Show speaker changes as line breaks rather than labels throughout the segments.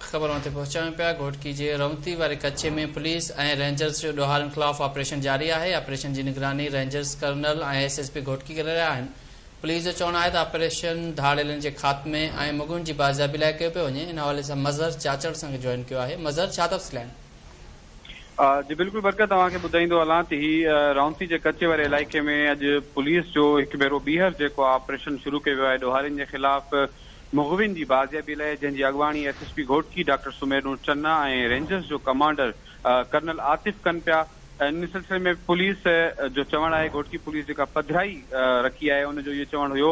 خبر اوهان تي پهچايون پيا، گهوٽڪي جي رونتي واري ڪچي ۾ پوليس ۽ رينجرز جو ڏوهارين خلاف آپريشن جاري آهي، آپريشن جي نگراني rangers colonel ۽ S S P Ghotki ڪري رهيا آهن، پوليس جو چوڻ آهي ته آپريشن ڌاڙيلن جي خاتمي ۽ مغوين جي بازيابي لاء ڪيو پيو وڃي، ان حوالي سان مظهر چاچڙ اسان کي جوائن ڪيو آهي، مظهر ڇا تفصيل آهن؟
جي بلڪل برڪت اوهان کي ٻڌائيندو هلان ته هي رونتي جي ڪچي واري علائقي ۾ اڄ پوليس جو هڪ ڀيرو ٻيهر جيڪو آپريشن شروع ڪيو ويو آهي ڏوهارين جي خلاف مغوين جي بازيابي لاء جنهن جي اڳواڻي S S P Ghotki doctor Sumair Noor Channa ۽ rangers جو ڪمانڊر ڪرنل عاطف ڪن پيا ان سلسلي ۾ پوليس جو چوڻ آهي گهوٽڪي پوليس جيڪا پڌرائي رکي آهي ان جو اهو چوڻ هيو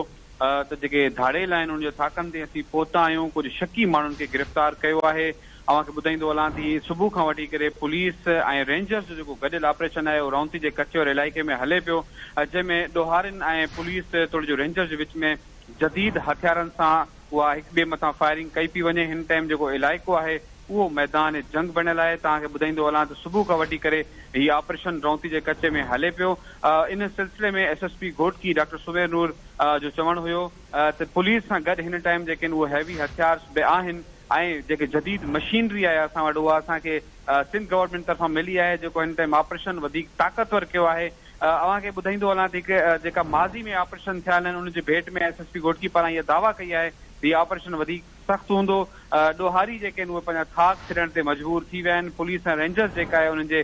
ته جيڪي ڌاڙيل آهن انهن جي ٿاڪن تي اسين پهتا آهيون ڪجهه شڪي ماڻهن کي گرفتار ڪيو آهي اوهان کي ٻڌائيندو هلان ته هي صبح کان وٺي ڪري پوليس ۽ رينجرز جو جيڪو گڏيل آپريشن آهي اهو رونتي جي ڪچي واري علائقي ۾ هلي پيو جنهن ۾ ڏوهارين ۽ پوليس توڙي جو رينجرز جي وچ ۾ جديد هٿيارن سان اها هڪ ٻئي مٿان فائرنگ ڪئي پئي وڃي هن ٽائيم جيڪو علائقو آهي اهو ميدان جنگ بڻيل آهي توهان کي ٻڌائيندو هلان ته صبح کان وٺي ڪري هي آپريشن رونتي جي ڪچي ۾ هلي پيو ان سلسلي ۾ S S P Ghotki doctor Sumair Noor جو چوڻ هيو ته پوليس سان گڏ هن ٽائيم جيڪي آهن اهي هيوي هٿيارس به آهن ۽ جيڪي جديد مشينري آهي اسان وٽ اها اسان کي سنڌ گورنمينٽ طرفان ملي آهي جيڪو هن ٽائيم آپريشن وڌيڪ طاقتور ڪيو آهي اوهان کي ٻڌائيندو هلان ته هڪ جيڪا ماضي ۾ آپريشن ٿيا آهن ان جي ڀيٽ ۾ ايس ايس پي گهوٽڪي پاران اها دعويٰ ڪئي آهي ته هي آپريشن وڌيڪ سخت هوندو، ڏوهاري جيڪي آهن اهي پنهنجا ٿاڪ ڇڏڻ تي مجبور ٿي ويا آهن، پوليس ۽ رينجرز جيڪا آهي انهن جي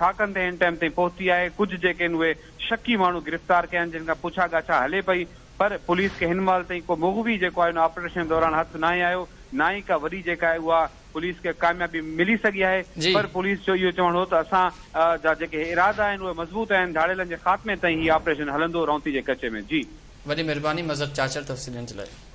ٿاڪن تي هن ٽائيم تائين پهتي آهي، ڪجهه جيڪي آهن اهي شڪي ماڻهو گرفتار ڪيا آهن جن کان پڇا ڳاڇا هلي پئي پر پوليس کي هن مهل تائين ڪو مغوي جيڪو آهي ان آپريشن دوران هٿ ناهي آيو نه ئي ڪا وڏي جيڪا آهي اها پوليس کي ڪاميابي ملي سگهي آهي پر پوليس جو اهو چوڻ هو ته اسان جا جيڪي ارادا آهن اهي مضبوط آهن ڌاڙيلن جي خاتمي تائين هي آپريشن هلندو رونتي جي ڪچي ۾ جي.
وڏي مهرباني مظهر چاچڙ تفصيل ڏيڻ جي لاء.